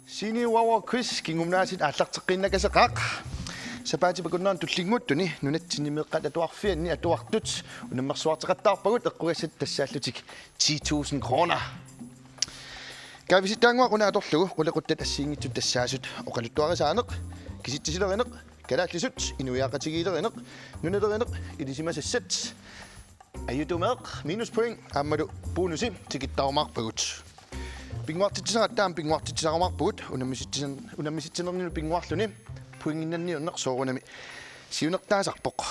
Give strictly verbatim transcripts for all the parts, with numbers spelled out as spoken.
Sini Wawa Quiz kingumut aasiit aallarteqqinnakaseqaaq. Sapaatip akunnerani tullinnguuttuni nunatsinni meeqqat atuarfianni atuartut unammersuarteqattaarpagut eqqugassat tassaallutik ti tusind kroner. Kaavisittaannguaq una atorlugu qulequttat assigiinngitsut tassaasut oqaluttuarisaaneq, kisitsisilerineq, kalaallisut, inuiaqatigiilerineq, nunalerineq, ilisimasassat, ajutumeeq, minuspoint aammalu bonusi tikittarumaarpagut. Pinnguartitsinerat taama pinnguartitsisarumaarpugut, unammisitsinernilu pinnguarluni pointinnanniunneq soorunami siunertaasarpoq.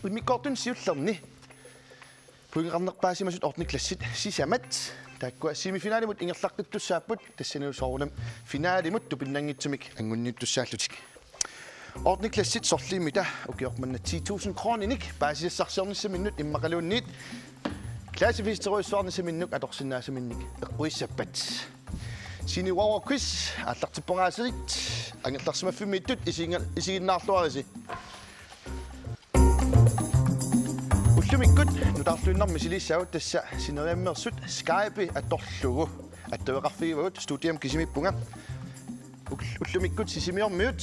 Immikkoortuni siullerni pointeqarnerpaasimasut ottende klassit sisamat taakkua semifinalimut ingerlaqqittussaapput, tassanilu soorunami finalimut tupinnanngitsumik angunniuttussaallutik. Ottende klassit sorliimmita ukioq manna ti tusind kroninik paasisassarsiornissaminnut immaqaluunniit klassefesterujussuarnissaminnut atorsinnaasaminnit eqqugissappat. Sini Wawa Quiz aallartippoq aasiit, angerlarsimaffimmiittut isiginna-, isiginnaarluarisi. Ullumikkut nutaarluinnarmik misiliissaagut, tassa sineriammeersut Skype atorlugu attaveqarfigivagut, studiami kisimiippunga. Ul-, ullumikkut Sisimiormiut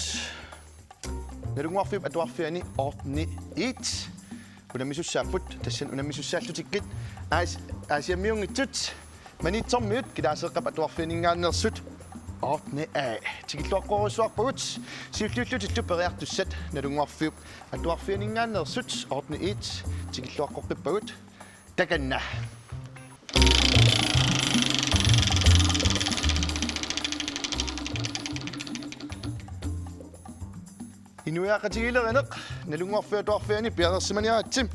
Nalunnguarfiup atuarfiani ottende et unammisussaapput, tassani unammisussaallutik Aas-, Aasiammiunngitsut Maniitsormiut Kilaaseeqqap atuarfianinngaanneersut ottende A. Tikilluaqqorujussuarpagut, siulliullutillu periartussat Nalunnguarfiup atuarfianinngaanneersut ottende et tikilluaqqoqqippagut. Takanna. Inuiaqatigiilerineq Nalunnguarfiup atuarfiani piareersimaniaritsi.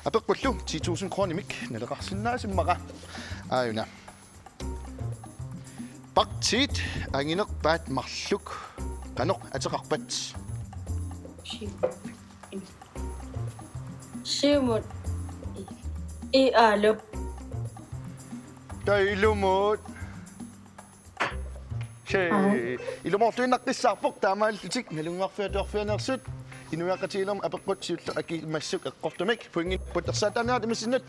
Apeqqullu ti tusind kronimik naleqarsinnaasimmaqa. Aajuna. Partiit anginerpaat marluk qanoq ateqarpat? Siumut. I-, i-, aalu. Taava ilumut. Shit. Aa. Ilumoorluinnaqqissaarpoq taamaalillutik Nalunnguarfiup atuarfianeersut inuiaqatigiilermi apeqqut siulleq akimassuk eqqortumik pointit puttersaataaniaat imisinnut.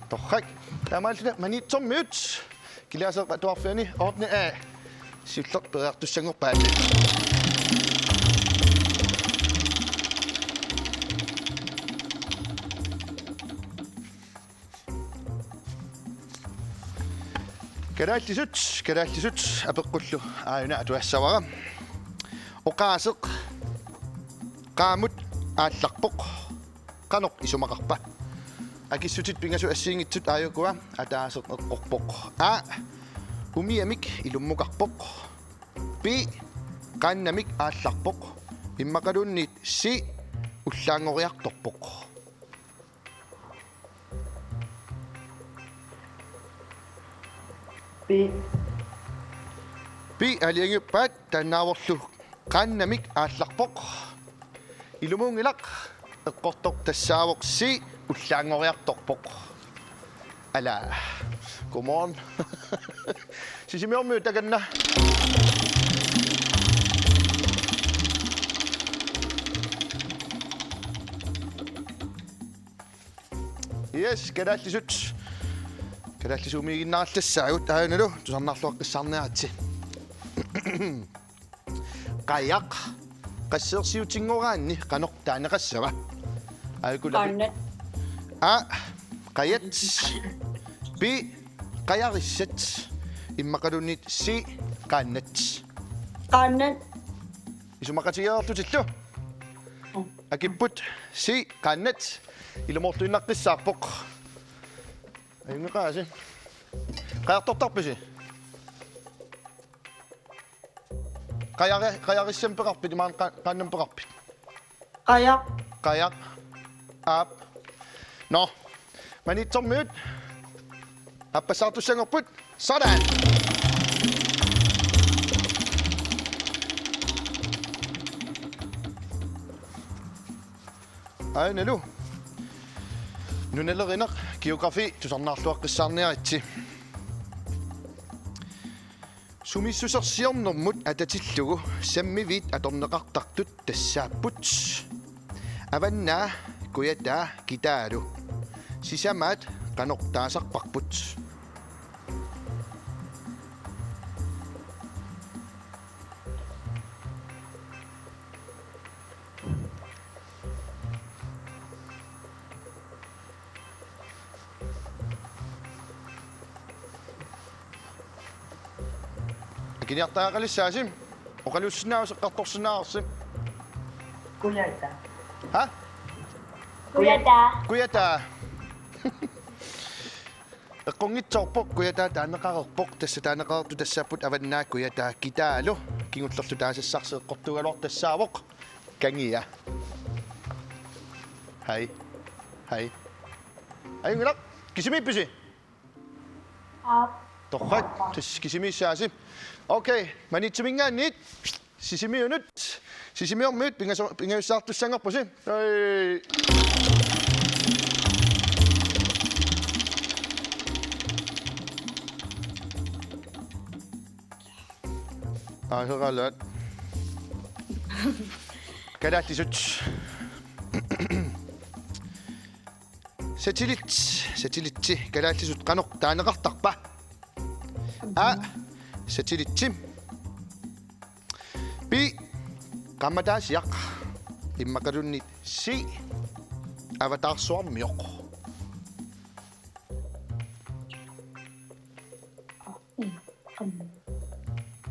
Torrak. Taamaalilluta Maniitsormiut Kilaaseeqqap atuarfiani ottende A siulleq periartussanngorpaat. Kalaallisut, kalaallisut apeqqullu aajuna atugassavara. Oqaaseq qaamut aallarpoq. Qanoq isumaqarpa? Akissutit pingasut assigiinngitsut aajukua ataaseq eqqorpoq. A. Umiamik ilummukarpoq. B. Qaannamik aallarpoq. Immaqaluunniit C. Ullaanngoriartorpoq. B. B aalajangiuppaat, taannaavorlu qaannamik aallarpoq. Ilumuunngilaq, eqqortoq tassaavoq C, ullaanngoriartorpoq. Ala. Come on. Sisimiormiut takanna. Yes, kalaallisut. Kalaallisuumiiginnarallassaagut, aajuna tusarnaarluaqqissaarniaritsi. Qajaq. Qasseersiutinngoraanni qanoq taaneqassava? Aajukulapi. Qaannat. A. Qajat. B. Qajarissat. Immaqaluunniit C. Qaannat. Qaannat. Isumaqatigeerlutillu. Mm. Akipput C. Qaannat. Ilumoorluinnaqqissaarpoq. Ajunngilasi. Qajartortarpisi? Qajari-, qajarissami peqarpit, imaanngilaq qa-, qaannami peqarpit? Qajaq. Qajaq. Aap. Nå. Maniitsormiut. Appassaartussanngorput. Sådan. Aajunalu. Nunalerineq geografi tusarnaarluaqqissaarniaritsi. Sumissusersiornermut atatillugu sammiviit atorneqartartut tassaapput: Avannaa, Kujataa, Kitaalu. Sisamaat qanoq taasarparput? Akiniartariaqalissaasi, oqaluussinnaavasi eqqartorsinnaavarsi. Kujataa. Ha? Kujataa. Kujataa. Eqqunngitsoorpoq, Kujataa taaneqareerpoq, tassa taaneqareertut tassaapput Avannaa, Kujataa, Kitaalu. Kingullerlu taasassarsi eqqortuugaluartoq tassaavoq Kangia. Hej. Hej. Ajunngilaq, kisimiippisi? Aap. Torrak, tassa kisimiissaasi. Okay, Maniitsuminngaanniit Sisimiunut. Sisimiormiut pingaso-, pingajussaartussanngorpusi. Hej. Aaseralaat. Kalaallisut. Satellit, satellitsi kalaallisut qanoq taaneqartarpa? A, satellitsi. B, qaammataasiaq. Immaqaluunniit C, avataarsuarmioq.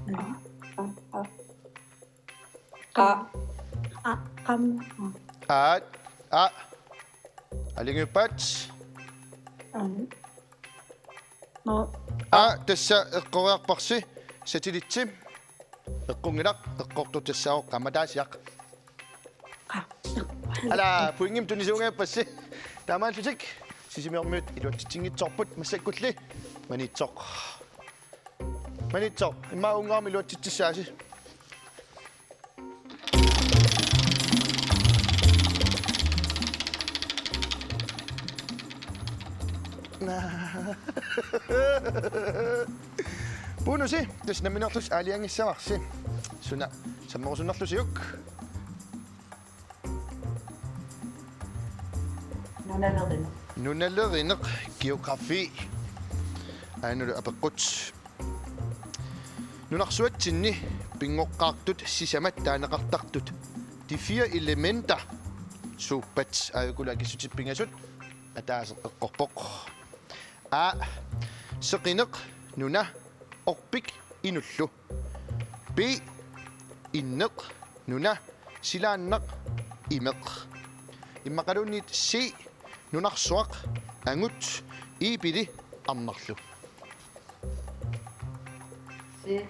Qa. Qa. Qa. Qam. A, a. Alingiuppat. Am. No. A, tassa eqqoriarparsi satellitsi. Eqqunngilaq, eqqortoq tassaavoq qaammataasiaq. Qa. Ala, pointimik tunisuungajappassi. Taamaalillutik Sisimiormiut iluatsitsinngitsoorput massakkulli Maniitsoq. Maniitsoq, immaqa uunga aamma iluatsitsissaasi. Bonusi, tassa nammineerlusi aalajangissavarsi. Suna sammerusunnerlusiuk? Nunalerineq. Nunalerineq, geografi. Aajuna apeqqut. Nunarsuatsinni pinngoqqaartut sisamat taaneqartartut De Fire Elementer suuppat? Aajukulu akissutsit pingasut. Ataaseq eqqorpoq. A, seqineq, nuna, orpik, inullu. B, inneq, nuna, silaannaq, imeq. Immaqaluunniit C, nunarsuaq, angut, iipili, arnarlu. C.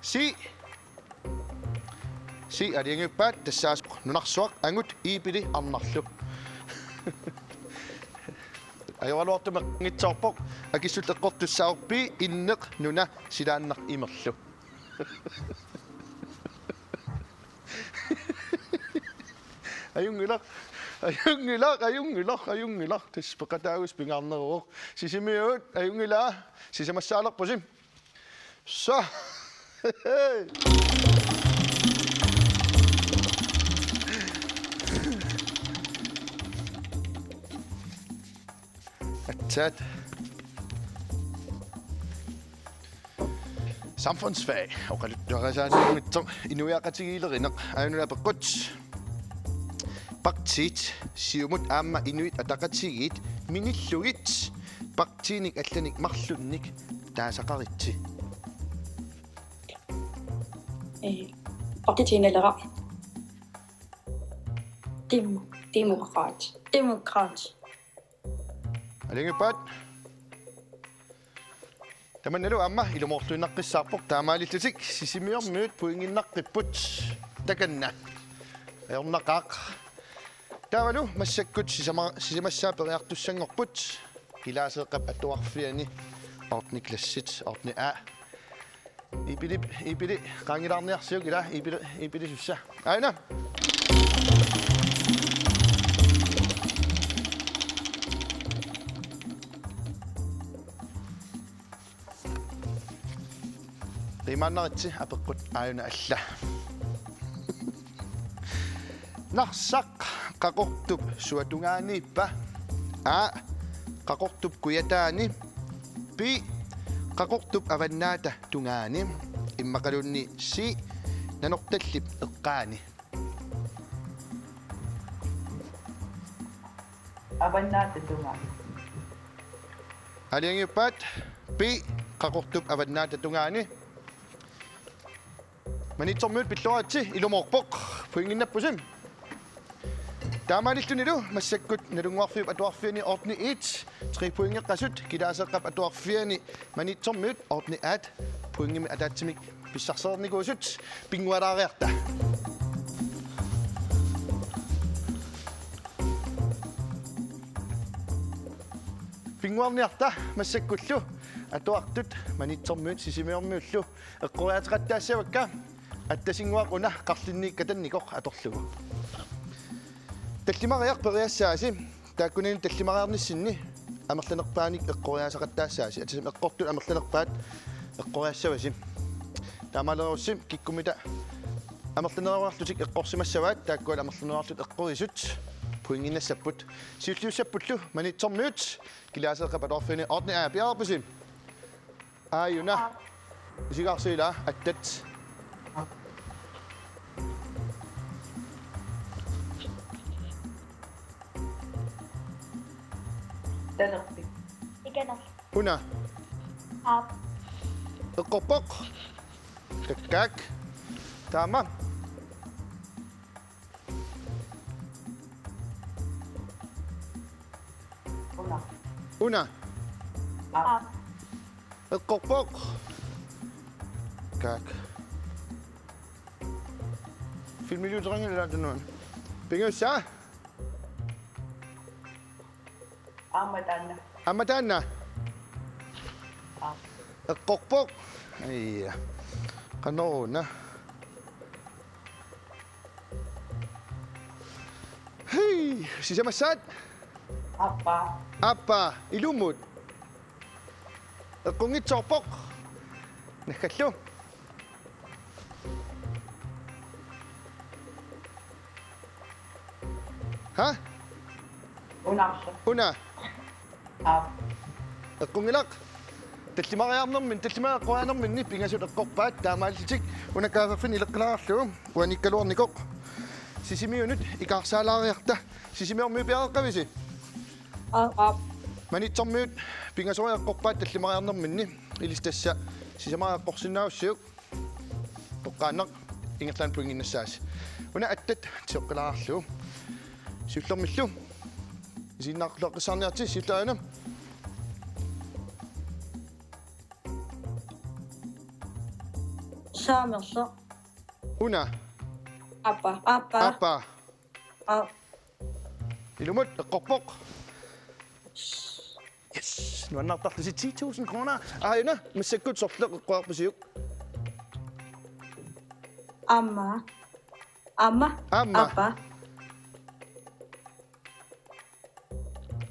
C. C, aalajangiuppat, tassaasoq nunarsuaq, angut, iipili, arnarlu. Ajoraluartumik eqqunngitsoorpoq, akissut eqqortussaavoq B, inneq, nuna, silaannaq, imerlu. Ajunngilaq, ajunngilaq, ajunngilaq, ajunngilaq. Tassa peqataagusi pingaarneruvoq. Sisimiut, ajunngilaq, sisamassaalerpusi. Så. Aatsaat. Samfundsfag. Oqaluttuarisaanngitsoq inuiaqatigiilerineq. Aajuna apeqqut. Partiit, Siumut aamma Inuit Ataqatigiit minillugit partiinik allanik marlunnik taasaqaritsi. Eh, partiit Sinalera. Dem-, Demokrat. Demokrat. Aalajangiuppat. Tamannalu aamma ilumoorluinnaqqissaarpoq, taamaalillutik Sisimiormiut pointinnaqqipput. Takanna. Ajornaqaaq. Taavalu massakkut sisama-, sisamassaa periartussanngorput. Kilaaseeqqap atuarfiani ottende klassit, ottende A. Iipili, iipili, qaangilaarniarsiuk ila, iipili, iipili sussa. Aajuna. Qiimaannaritsi apeqqut aajuna alla. Narsaq Qaqortup suatungaaniippa? A, Qaqortup kujataani. B, Qaqortup avannaata tungaani. Immaqaluunniit C, Nanortallip eqqaani. Avannaata tungaani. Aalajangiuppat? B, Qaqortup avannaata tungaani. Maniitsormiut pilluaritsi, ilumoorpoq. Pointinnappusi. Taamaalillunilu massakkut Nalunnguarfiup Atuarfiani ottende et, tre pointeqasut, Kilaaseeqqap Atuarfiani Maniitsormiut ottende at, pointimik ataatsimik pissarsereernikuusut. Pinngualaariarta. Pinnguarniarta massakkullu atuartut Maniitsormiut Sisimiormiullu eqqoriaateqattaassavakka. Attasinnguaq una qarlinniit katannikoq atorlugu. Tallimariaq periassaasi, taakkunani tallimariarnissinni amerlanerpaanik eqqoriaaseqattaassaasi. Atisam eqqortut amerlanerpaat eqqoriaassavasi. Taamaalerussi kikkummita amerlaneruarlutik eqqorsimassavaat, taakkualu amerlaneruarlutik eqqorisut pointinnassapput. Siulliussappullu Maniitsormiut Kilaaseeqqap Atuarfiani ottende A, piareerpisi? Aajuna. Isigaarsi ila attat. Talerpik. Ikaner. Una. Aap. Eqqorpoq. Kakkaak. Taama. Una. Una. Aap. Eqqorpoq. Kakkaak. Filmiliuteqanngilaq tunnuan. Pingajussaagut? Aamma taanna. Aamma taanna. Aap. Eqqorpoq. Aja. Qanoruna. Hej, sisamassaat? Aappaa. Aappaa, ilumut. Eqqunngitsoorpoq. Naggallu. Ha? Una. Una. Aap. Eqqunngilaq. Tallimariarnerminni, tallimariaq eqqoriarnerminni pingasut eqqorpaat, taamaalillutik una kaffeerfini ileqqilaarlugu uaniikkaluarnikoq. Sisimiunut ikaarsaalaariarta. Sisimiormiut piareeqqavisi? Aap. Maniitsormiut pingasoriarlutik eqqorpaat tallimariarnerminni, ilissi tassa sisamariaq eqqorsinnaagussiuk. Toqqaannaq ingerlaannaq pointinnassaasi. Una attat tioqqilaarlugu. Siullermillu. Isiginnaarluaqqissaarniaritsi, siulleq aajuna. Saamersoq. Una. Aappaa. Aappaa. Aappaa. Aap. Ilumut eqqorpoq. Yes, nuannaartarlusi ti tusind kroner. Aajuna, massakkut sorleq eqqoriarpisiuk? Aamma. Aamma. Aamma. Aappaa.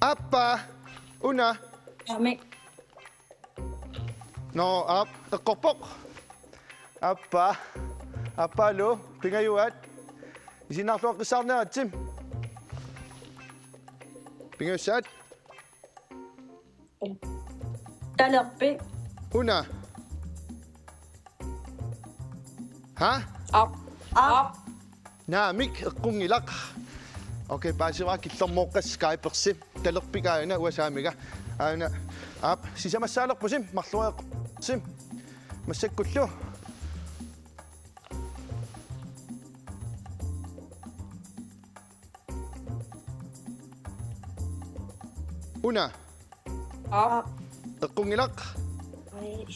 Aappaa. Una. Aamma. Nå, aap, eqqorpoq. Aappaa. Aappaalu, pingajuat. Isiginnaarluaqqissaarniaritsi. Pingajussaat. Talerpik. Una. Ha? Aap. Aap. Naamik, eqqunngilaq. Okay, paasivara, killormooqqassi Skypersi. Talerpik aajuna, uanga saamiga. Aajuna. Aap, sisamassaalerpusi, marloriarpusi. Massakkullu. Una. Aap. Eqqunngilaq. Ai.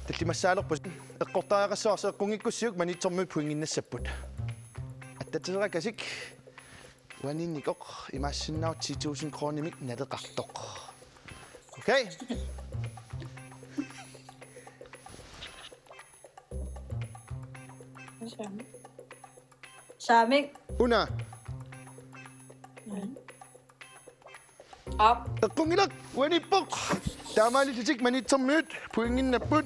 Tallimassaalerpusi. Eqqortariaqassavarsi, eqqunngikkussiuk Maniitsormiut pointinnassapput. Attatsera Kasik. Uaniinnikoq imaassinnaavoq ti tusind kronimik naleqartoq. Okay? Saamik. Una. Aap. Eqqunngilaq, uaniippoq. Taamaalillutik Maniitsormiut pointinnapput.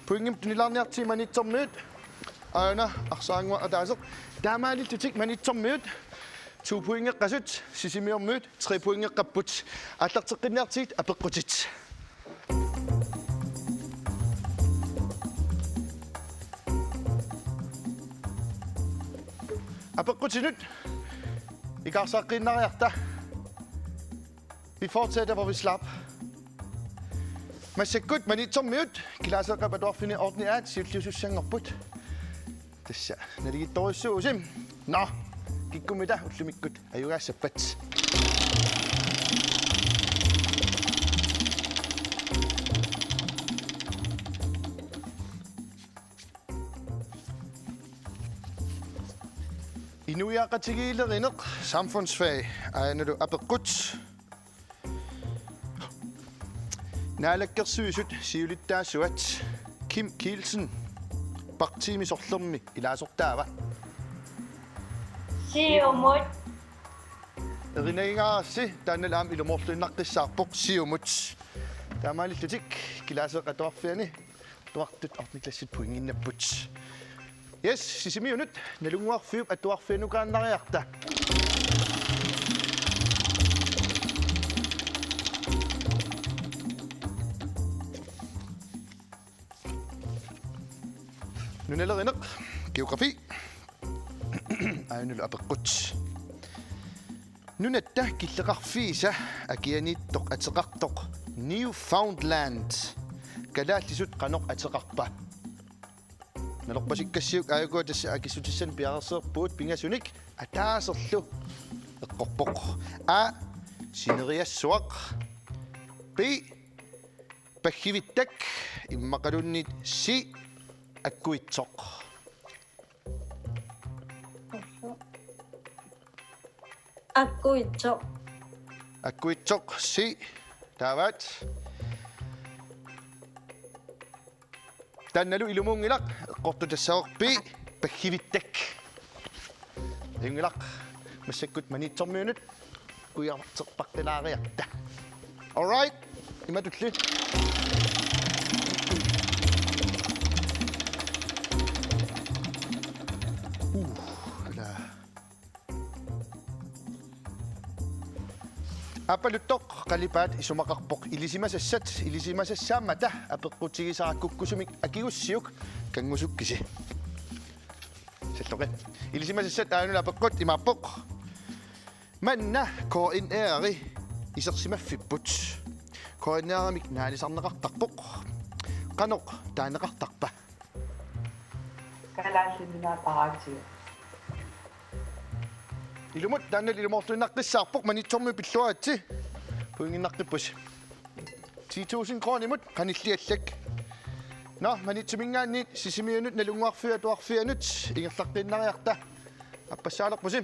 Pointimik tunilaarniartigit Maniitsormiut. Aana arsaannguaq ataaseq. Taamaalillutik Maniitsormiut to pointeqqasut, Sisimiormiut tre pointeqqapput. Aallarteqqinniartigit apeqqutit. Apeqqutinut ikaarsaaqqiinnariarta. Vi fortsætter, hvor vi slap. Massakkut Maniitsormiut Kilaaseeqqap atuarfiani ottende A-t siulliusussanngorput. Tassa naligiittorujussuuvusi. Nå, kikkummita ullumikkut ajugaassappat? Inuiaqatigiilerineq, samfundsfag, aanalu apeqqut. Naalakkersuisut siulittaasuat Kim Kielsen partiimi sorlermi ilaasortaava? Siumut. Erinagigaarassi, taanna aamma ilumoorluinnaqqissaarpoq, Siumut. Taamaalillutik Kilaaseeqqap atuarfiani atuartut ottende klassit pointinnapput. Yes, Sisimiunut Nalunnguarfiup atuarfianukaannariarta. Nunalerineq, geografi. Aanalu apeqqut. Nunatta killeqarfiisa akianiittoq ateqartoq Newfoundland kalaallisut qanoq ateqarpa? Nalorpasikkassiuk aajukua tassa akissutissanik piareersiorpugut, pingasunik ataaserlu eqqorpoq. A, sineriassuaq. B, paggivittak, immaqaluunniit C, akkuitsoq. Akkuitsoq. Akkuitsoq, C. Taavaat. Taannalu ilumuunngilaq, eqqortut tassaavoq B, paggivittak. Ajunngilaq, massakkut Maniitsormiunut kujaarterpaqqilaariarta. All right, imatulli. Uh, ala. Aappaluttoq qalipaat isumaqarpoq ilisimasassat, ilisimasassaammata apeqqutigisara kukkusumik akigussiuk kanngusukkisi. Salloqi. Ilisimasassat aanalu apeqqut imaappoq. Manna K N R-i isersimaffipput. K N R-imik naalisarneqartarpoq. Qanoq taaneqartarpa? Kalaallit Nunaat Paraatsigut. Ilumut, taanna ilumoorluinnaqqissaarpoq, Maniitsormiut pilluaritsi. Pointinnaqqippusi. Ti tusind kronimut qanilliallak. Nå, Maniitsuminngaanniit Sisimiunut Nalunnguarfiup Atuarfianut ingerlaqqiinnariarta. Appassaalerpusi.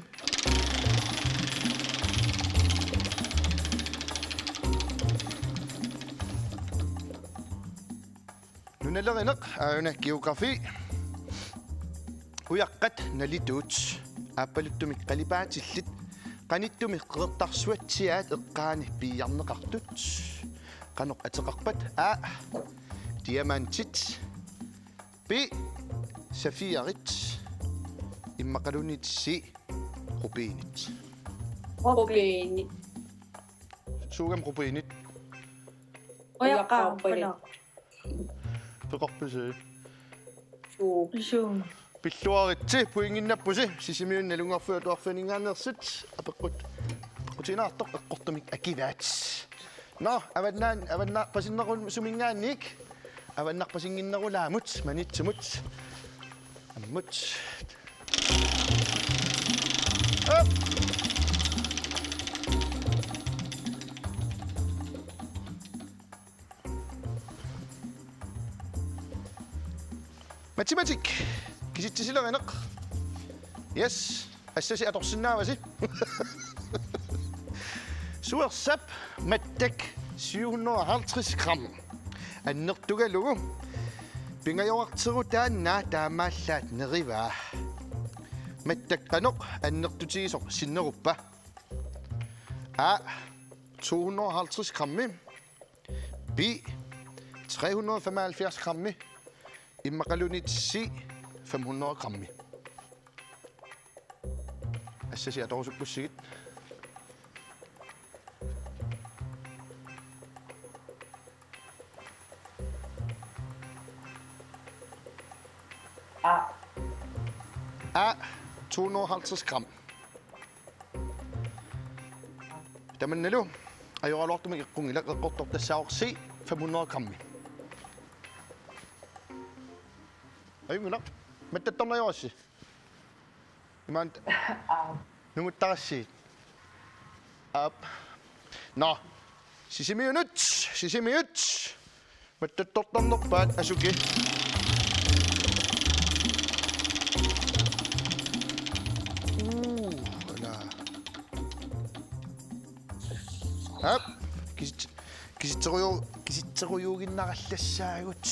Nunalerineq, aajuna geografi. Ujaqqat nalituut aappaluttumik qalipaatillit qanittumi Qeqertarsuatsiaat eqqaani piiarneqartut. Qanoq ateqarpat? A, diamantit. B, safirit. Immaqaluunniit C, rubinit. Rubinit. Suugami rubinit? Ujaqqaarpaluk. Peqarpisi? Suu. Suu. Pilluaritsi, pointinnappusi, Sisimiunut Nalunnguarfiup Atuarfianinngaanneersut, apeqqut. Apeqqutiinnartoq eqqortumik akivaat. Nå, avannaan-, avannaarpasinnerusuminngaanniit, avannarpasinnginnerulaamut, Maniitsumut. Ammut. Op! Matematik. Kisitsisilerineq. Yes. Assasi atorsinnaavasi. Suersap mattak syv hundrede og halvtreds gram annertugalugu pingajorarterutaa taamaallaat nerivaa. Mattak qanoq annertutigisoq sinneruppa? A, to hundrede og halvtreds grammi. B, tre hundrede og femoghalvfjerds grammi. Immaqaluunniit C fem hundrede grammi. Assasi atorusukkussigit. A. A to hundrede og halvtreds gram. Tamannalu ajoraluartumik eqqunngilaq, eqqortoq tassaavoq C fem hundrede grammi. Ajunngilaq. Mattattorneq ajorassi. Imaanngilaq. Aap. Nunguttarassi. Aap. Nå. Sisimiunut, Sisimiut. Mattattortarnerpaat asuki. Uu, ala. Aap. Kisit-, kisitseruju-, kisitserujuuginnarallassaagut.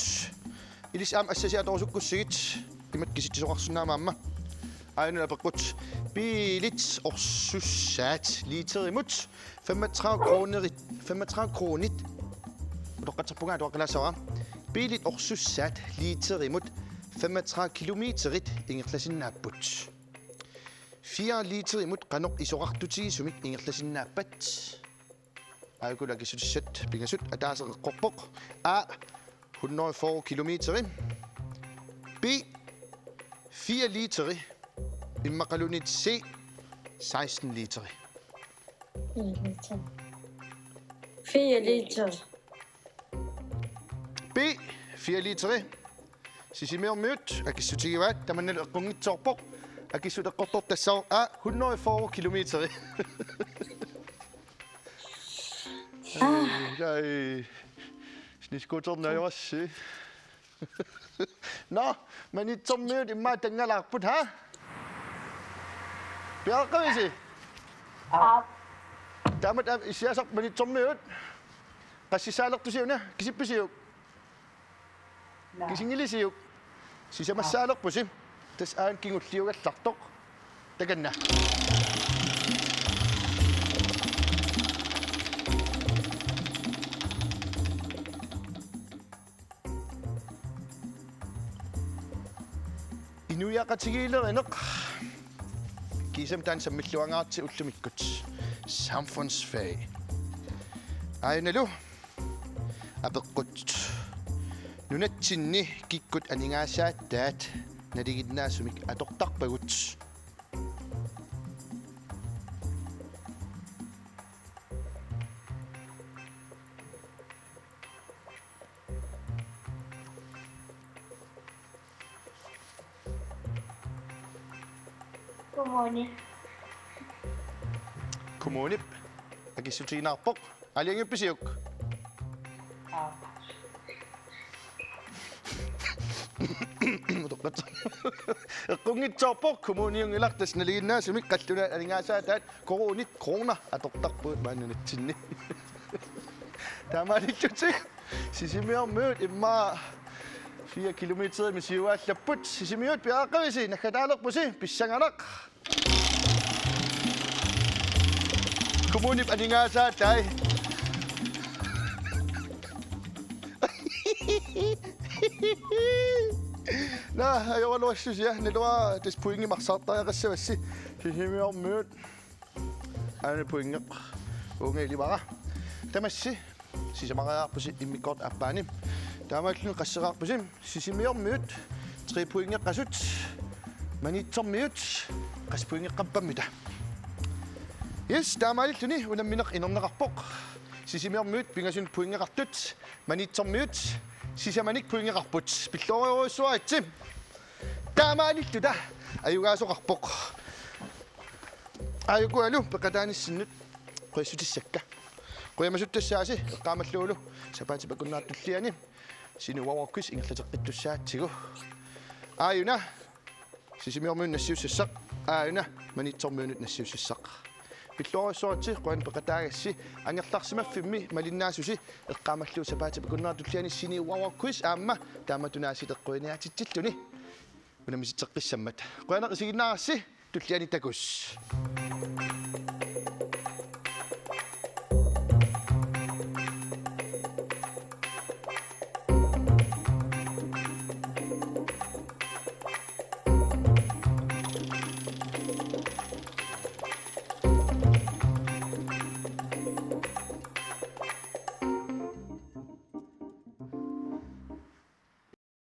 Ilissi aamma assasi atorusukkussigit. Imatut kisitsisoqarsinnaammat aamma. Aajuna apeqqut. Biilit orsussaat literimut femogtredive kronerit, femogtredive kronit. Utoqqatserpunga atuaqqilaassavara. Biilit orsussaat literimut femogtredive kilometerit ingerlasinnaapput. Fire literimut qanoq isorartutigisumik ingerlasinnaappat? Aajukulu akissutissat pingasut, ataaseq eqqorpoq. A hundrede og fyrre kilometeri. B fire literi. Immaqaluunniit C seksten literi. Fire liter. Fire liter. B fire literi. Sisimiormiut akissutigivaat, tamannalu eqqunngitsoorpoq. Akissut eqqortoq tassaavoq A hundrede og fyrre kilometeri. Ai, ai. Snescooterneq ajorassi. Nå, Maniitsormiut immaqa tanngalaarput, ha? Piareeqqavisi? Aap. Taamatut aamma issiasaq Maniitsormiut. Qassissaalertusi una, kisippisiuk? Naa. Kisingilisiuk? Sisamassaalerpusi. Tassa aana kingulliugallartoq. Takanna. Inuiaqatigiilerineq. Kiisami taanna sammilluangaaratsi ullumikkut. Samfundsfag. Aajuna apeqqut. Nunatsinni kikkut aningaasaataat nalinginnaasumik atortarpagut? Kommuni. Kommunip akissutiginaarpoq. Aalajangiuppisiuk? Aap. Utoqqatserpunga. Eqqunngitsoorpoq, kommuniunngilaq, tassa nalinginnaasumik qallunaat aningaasaataat koruunit, kroner, atortarpagut maani nunatsinni. Taamaalillutik Sisimiormiut immaqa fire kilometerimik siuaallapput. Sisimiut, piareeqqavisi, naggataalerpusi, pissanganaq. Kommunip aningaasaatai. Naa, ajoraluassusia, naluara tassa pointimik arsaartariaqassavassi. Sisimiormiut. Aana pointeq uunga ilivara. Tamassi sisamariarpusi immikkoortup aappaani. Taamaalilluni qasseqarpusi? Sisimiormiut tre pointeqasut, Maniitsormiut qassit pointeqappammi taava. Yes, taamaalilluni unammineq inerneqarpoq. Sisimiormiut pingasunut pointeqartut, Maniitsormiut sisamanik pointeqarput. Pilluarujussuaritsi. Taamaalilluta ajugaasoqarpoq. Aajuku alu peqataanissinnut qujassutissakka. Qujamasuttaassaasi eqqaamallugulu sapaatip akunnerata tulliani Sini Uavuaqqis ingerlateqqittussaatsigu. Aajuna Sisimiormiunut nassiussassaq, aajuna Maniitsormiunut nassiussassaq. Pilluarujussuaritsi, qujanaq peqataagassi, angerlarsimaffimmi malinnaasusi eqqaamallugu sapaatip akunnerata tulliani Sini Uavuaqqis aamma taamatut aasiit eqquiniaatitsilluni unammisitseqqissammat. Qujanaq isiginnaarassi, tulliani takuss'.